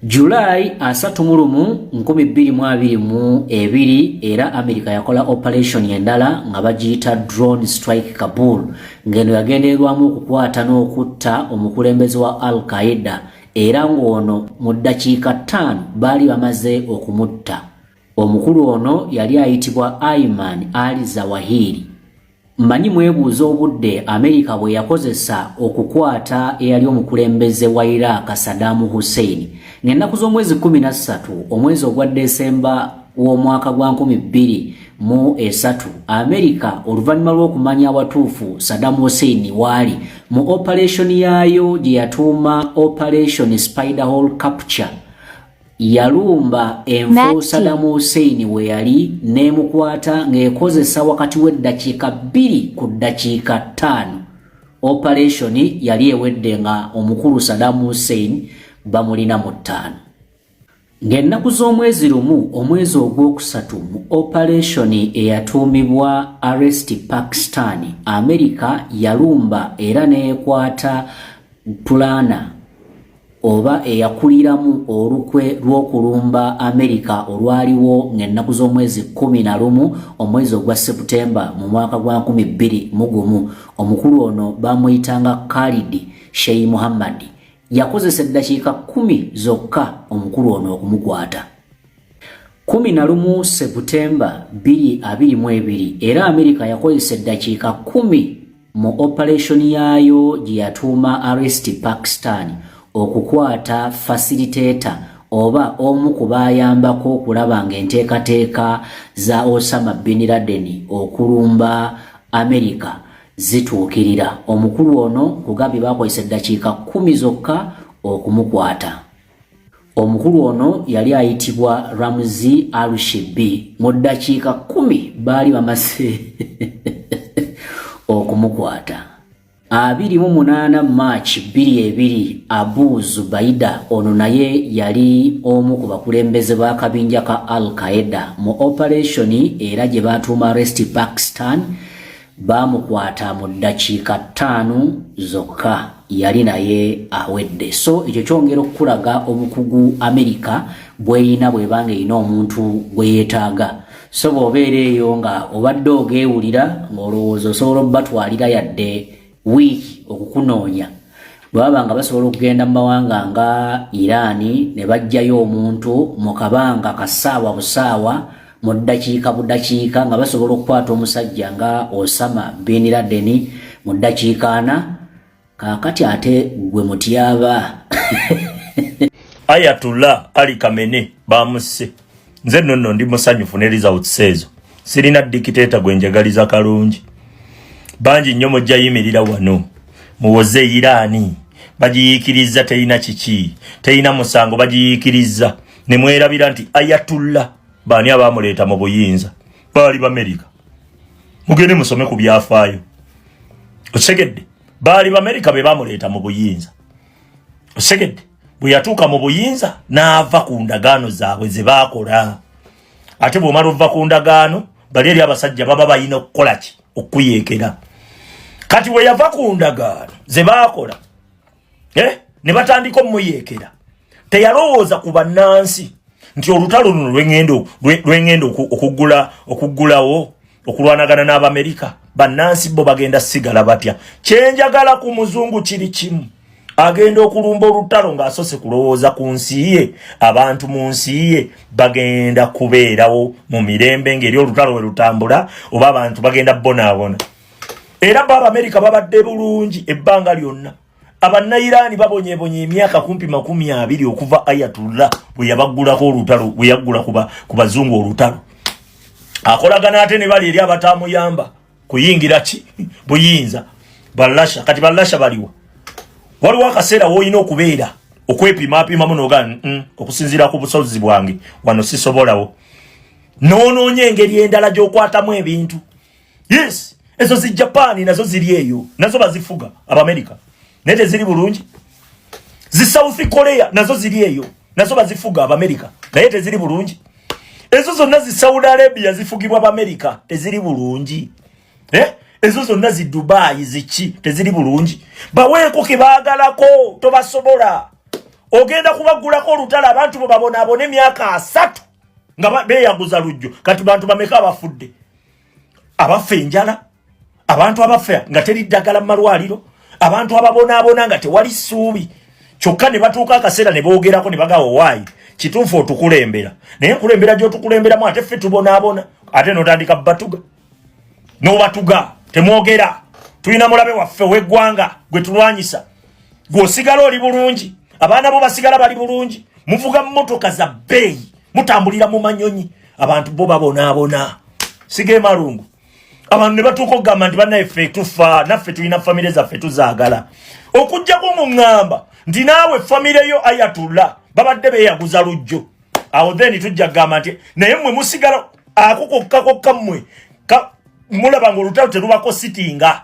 July 31 2022 era America yakola operation endala nga bagiyita Drone Strike Kabul ng'eno yagendererwamu okukwata n'okutta omukulembeze wa Al Qaeda era ng'ono mu ddakiika ttaano baali bamaze okumutta. Omukulu ono yali ayitibwa Ayman al-Zawahiri. Mmanyi mwebuuza obudde Amerika bwe yakozesa okukwata eyali omukulembeze wa Iraq Saddam Hussein. Ng'ennaku z'omwezi 13 omwezi ogwa Desemba w'omwaka gwa 2003 Amerika oluvannyuma lw'okumanya awatuufu Saddam Hussein waali mu operation yaayo gye yatuuma Operation Spider Hole Capture yalumba enfo Saddam Hussein we yali n'emukwata ng'ekozesa wakati w'eddakiika bbiri ku ddakiika ttaano. Operation yali ewedde nga omukulu Saddam Hussein bamulina mu ttaano. Ng'ennaku z'omwezi lumu omwezi ogwokusatu mu operation eyatuumibwa Arrest Pakistan Amerika yalumba era n'ekwata pulaana oba eyakuliramu olukwe lw'okulumba Amerika olwaliwo ng'ennaku z'omwezi 11 omwezi ogwa Seputemba mu mwaka gwa 2001. Omukulu ono bamuyitanga Khalid Sheikh Muhammad. Yakozesa eddakiika 10 zokka omukulu ono okumukwata. 11 Seputemba 2022 era Amerika yakozesa eddakiika 10 mu operation yaayo gye yatuuma Arrest Pakistan okukwata facilitator oba omu ku baayambako okulaba ng'enteekateeka za Osama bin Laden okulumba Amerika zituukirira. Omukulu ono kugambye baakozesa eddakiika 10 zokka okumukwata. Omukulu ono yali ayitibwa Ramzi al-Shibi. Mu ddakiika 10 baali bamaze okumukwata. 28 March 22 Abu Zubaida ono naye yali omu ku bakulembeze b'akabinja ka Al-Qaeda mu operation era gye baatuuma Arrest Pakistan baamukwata mu ddakiika ttaano zokka yali naye awedde. So ekyo kyongera okukulaga obukugu Amerika bw'erina bw'ebanga erina omuntu gwe yeetaaga. So bw'obeera eyo nga obadde ogeewulira ng'olowooza osobola obbatwalira yadde wiiki okukunoonya, bwe baba nga basobola okugenda mu mawanga nga Iran ne baggyayo omuntu mu kabanga ka ssaawa busaawa mu ddakiika budakiika, nga basobola okukwata omusajja nga Osama bin Laden mu ddakiika ana, kaakati ate gwe mutyaba. Ayatollah Ali Khamenei bamusse. Nze nno ndi musanyufu ne results ezo. Sirina dikiteeta gwe njagaliza kalungi. Bangi nnyo mujja yimirira wano muwoze Iraani bagiyiikirizza, terina kiki, terina musango, bagiyiikirizza ne mwerabira nti Ayatullah baani abaamuleeta mu buyinza? Baali Bamerika. Mugende musome ku byafaayo. Okitegedde? Baali Bamerika be bamuleeta mu buyinza. Okitegedde? Bwe yatuuka mu buyinza n'ava ku ndagaano zaabwe ze baakola. Ate bw'omala ova ku ndagaano, bali eri abasajja baba balina okukola ki? Okukuyeekera. Kati bwe yava ku ndagaano ze baakola, ne batandika omuyeekera, teyalowooza ku bannansi nti olutalo luno lwengenda okuggulawo okulwanagana n'Abamerika, bannansi bo bagenda sigala batya? Kyenjagala ku muzungu kiri kimu, agenda okulumba olutalo ng'asose kulowooza ku nsi ye. Abantu mu nsi ye bagenda kubeerawo mu mirembe ng'eri olutalo we lutambula, oba abantu bagenda bonaabona? Era bo Abamerika babadde bulungi ebbanga lyonna. Abannayiraani babonyebonye emyaka kumpi 20 okuva Ayatullah bwe yabaggulako olutalo, bwe yaggula ku bazungu olutalo. Akolagana ate ne bali eri abatamuyamba kuyingira ki buyinza, Balasha. Kati Balasha baliwa? Waliwo akaseera woolina okubeera okwepimapimamu noga okusinziira ku busobozi bwange wano sisobolawo, noonoonya engeri endala gy'okwatamu ebintu. Yes, ezo zi Japan nazo ziri eyo, nazo bazifuga Abamerika, naye teziri bulungi. Zi South Korea nazo ziri eyo, nazo bazifuga Abamerika, naye teziri bulungi. Ezo zonna zi Saudi Arabia zifugibwa Abamerika, teziri bulungi. Ezo zonna zi Dubai ziki, teziri bulungi. Baweeko ke baagalako, tobasobola. Ogenda kubaggulako olutalo, abantu bwe babonaabona emyaka 30 nga beeyaguza lujjo. Kati bantu bameka abafudde, abafa enjala, abantu abafa nga teri ddagala mu malwaliro, abantu ababonaabona nga tewali ssuubi? Kyokka ne batuuka akaseera ne boogerako ne bagamba, owaayi kituufu otukulembera, naye nkulembera gy'otukulemberamu ate ffe tubonaabona. Ate n'otandika batuga n'obatuga, temwogera, tulina mulabe waffe ow'eggwanga gwe tulwanyisa. Gw'osigala oli bulungi, abaana bo basigala bali bulungi, muvuga mmotoka za bbeeyi, mutambulira mu manyonyi, abantu bo babonaabona. Siga emalungu, abantu ne batuuka okugamba nti bannaye ffe tufa, naffe tulina famire zaffe tuzaagala. Okugjako muŋŋamba nti naawe famire yo Ayatullah babadde beeyaguza lujjo, awo then tujja kugamba nti naye mmwe musigala ako kokka kokka. Mmwe mulaba nga olutalo terubako sitinga,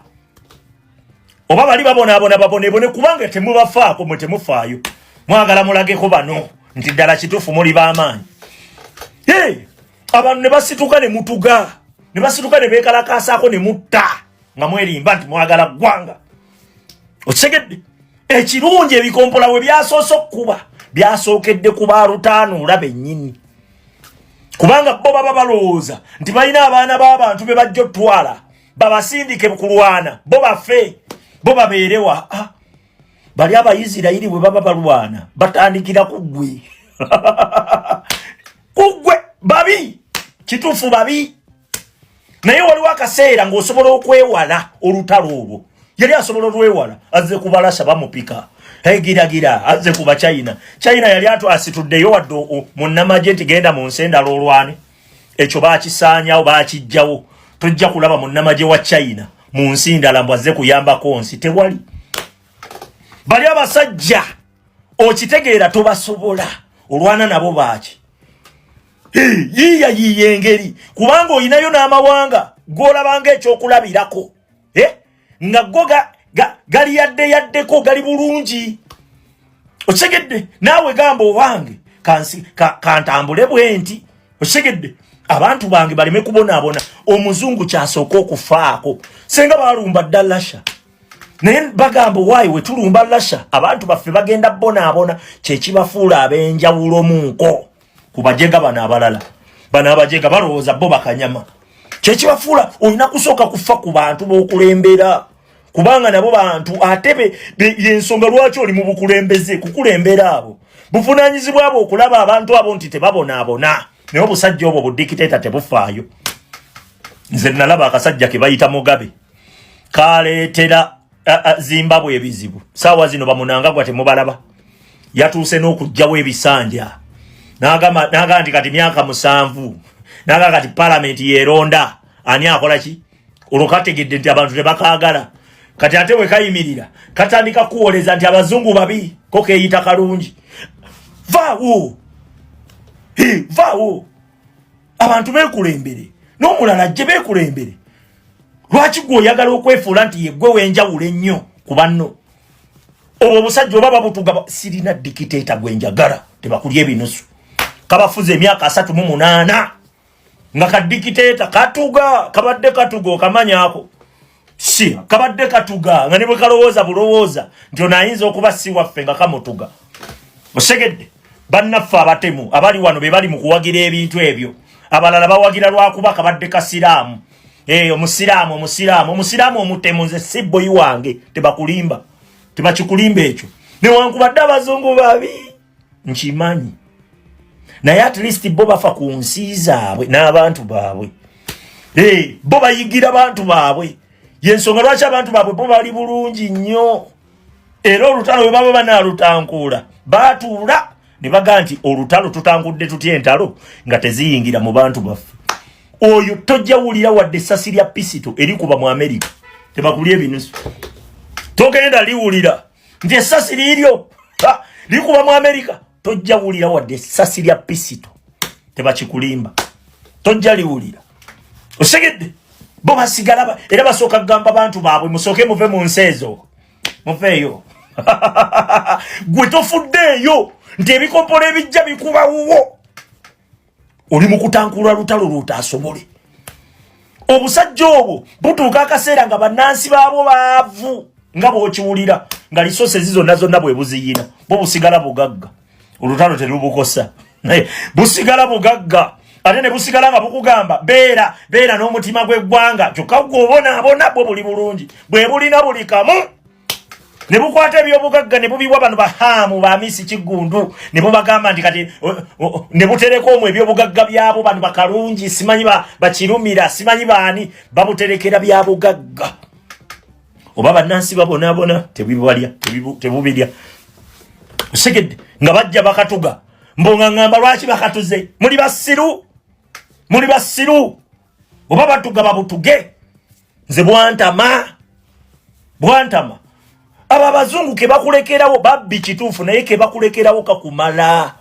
oba bali babonaabona babonebone, kubanga temubafaako. Mwe temufaayo, mwagala mulageko bano nti ddala kituufu muli b'amaanyi. Abantu ne basituka ne mutuga, ne basituka ne beekalakaasaako ne mutta nga mwerimba nti mwagala ggwanga. Okitegedde? Ekirungi, ebikompola we byasoose okkuba byasookedde ku baalutaanuula bennyini, kubanga bo baba balowooza nti balina abaana b'abantu be bajja otwala babasindike kulwana, bo bafe, bo babeerewa. Ah, bali Abayisirayiri bwe baba balwana batandikira ku ggwe, ku ggwe. Babi, kituufu babi, naye waliwo akaseera ng'osobola okwewala olutalo olwo. Yali asobola olwewala, azze ku Balasha bamupika egiragira, azze ku Bachina. China yali atu asituddeyo wadde munnamagye nti genda mu nsi endala olwane. Ekyo bakisaanyawo, bakijjawo. Tojja kulaba munnamagye wa China mu nsi ndala mbu azze kuyambako nsi, tewali. Bali abasajja okitegeera, tobasobola, olwana nabo baaki? Yiiya yiiya engeri, kubanga olinayo n'amawanga g'olabanga ekyokulabirako, nga go gali yadde yaddeko gali bulungi. Okitegedde? Naawe gamba, owange kantambule bwe nti, okitegedde, abantu bange baleme kubonaabona. Omuzungu kyasooka okufaako, senga balumba dda Lasha, naye bagamba, owaayi we tulumba Lasha abantu baffe bagenda bonaabona. Kyekibafuula ab'enjawulo munko ku bajega bano abalala. Bano abajega balowooza bo bakanyama. Kyekibafuula, olina kusooka kufa ku bantu b'okulembera, kubanga nabo bantu, ate yensonga lwaki oli mu bukulembeze, kukulembera abo. Buvunaanyizibwa bwe okulaba abantu abo nti tebabonaabona. Naye obusajja obwo budikiteeta tebufaayo. Nze nalaba akasajja ke bayita Mugabe kaleetera Zimbabwe ebizibu. Saawa zino bamunangagwa temubalaba, yatuuse n'okugjawo ebisanja, n'agamba nti kati myaka 7 Naga kati palamenti yeronda ani akola ki? Olwo kategedde nti abantu tebakaagala. Kati ate bwe kayimirira katandika kuwoleza nti abazungu babi, ko keeyita kalungi. Vaawo, vaawo, abantu beekulembere n'omulala ajje beekulembere. Lwaki gwe oyagala okwefuula nti yeggwe w'enjawulo ennyo ku banno? Obwo obusajja oba babutuga. Sirina dictator gwe njagala. Tebakulya ebinusu, kabafuza emyaka 38 nga ka dictator katuga, kabadde katuga, okamanyako si kabadde katuga, nga ne bwe kalowooza bulowooza nti ono ayinza okuba si waffe nga kamutuga. Osegedde bannaffe abatemu abali wano be bali mu kuwagira ebintu ebyo. Abalala bawagira lwakuba kabadde kasiraamu. Eh, omusiraamu, omusiraamu, omusiraamu omutemu nze si boyi wange. Tebakulimba, tebakikulimba ekyo. Newankubadde abazungu babi nkimanyi, naye at least bo bafa ku nsi zaabwe n'abantu baabwe. Eh, bo bayigira bantu baabwe, yensonga lwaki abantu baabwe bo bali bulungi nnyo. Era olutalo bwe baba banaalutankuula, baatuula ne bagaa nti olutalo tutangudde tutya entalo nga teziyingira mu bantu baffe. Oyo tojja wulira wadde essasi lya pisito erikuba mu Amerika. Tebakulya ebinusu, togenda liwulira nti essasi liiryo likuba mu Amerika. Tojja wulira wadde essasi lya pisito, tebakikulimba, tojja liwulira. Osegedde bo basigala era basooka kugamba bantu baabwe, musooke muve mu nsi ezo, muveeyo. Gwe tofuddeeyo nti ebikopola ebijja bikubawuwo, oli mu kutankulwa lutalo lwotaasobole. Obusajja obwo butuuka akaseera nga bannansi baabwo baavu, nga bw'okiwulira nga resources zonna zonna bwe buziyina, bwo busigala bugagga. Olutalo terubukosa, busigala bugagga, ate ne busigala nga bukugamba beera beera n'omutima gw'eggwanga. Kyokka gwe obonaabona, bwo buli bulungi, bwe bulina buli kamu, ne bukwata ebyobugagga ne bubiwa bano bahaamu ba Misi Kiggundu, ne bubagamba nti kati ne butereka omwo ebyobugagga byabo bano bakalungi, simanyi bakirumira, simanyi baani, babuterekera byabugagga. Oba bannansi babonaabona, tebibalya, tebubirya. Osegedde nga bajja bakatuga mbonga ŋŋamba lwaki bakatuze? Muli basiru, muli basiru. Oba batuga babutuge, nze bwantama, bwantama. Abo abazungu kebakulekerawo babbi, kituufu, naye kebakulekerawo kakumala,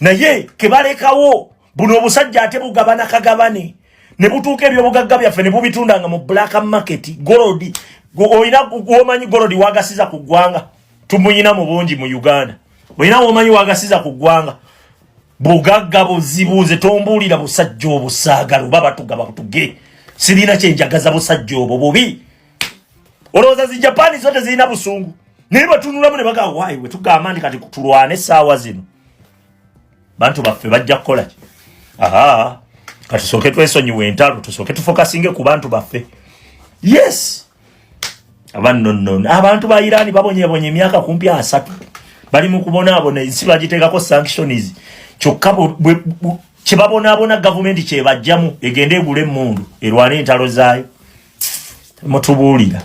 naye kebalekawo buno obusajja ate bugabana kagabane ne butuuka ebyobugagga byaffe ne bubitunda nga mu black market. Gold olina womanyi gold wagasiza ku ggwanga? Tumuyina mu bungi mu Uganda. Olina womanyi wagasiza ku ggwanga? Bugagga buzibu. Nze tombuulira busajja obusaagala oba batuga batuge, sirina kyenjagaza busajja obwo bubi. Olowooza zi Japan zo tezirina busungu? Naye batunulamu ne bagaa waayi, we tugamba nti kati tulwane essaawa zino, bantu baffe bajja kukola ki? Aha, katusooke twesonyiwe entalo, tusooke tufokasinge ku bantu baffe. Yes, abanonnono abantu ba Iran babonyebonye emyaka kumpi 30, bali mu kubonaabona, ensi bagiteekako sanctions. Kyokka kyebabonaabona gavumenti kyebajjamu egende egule emmundu erwane entalo zaayo. Mutubuulira.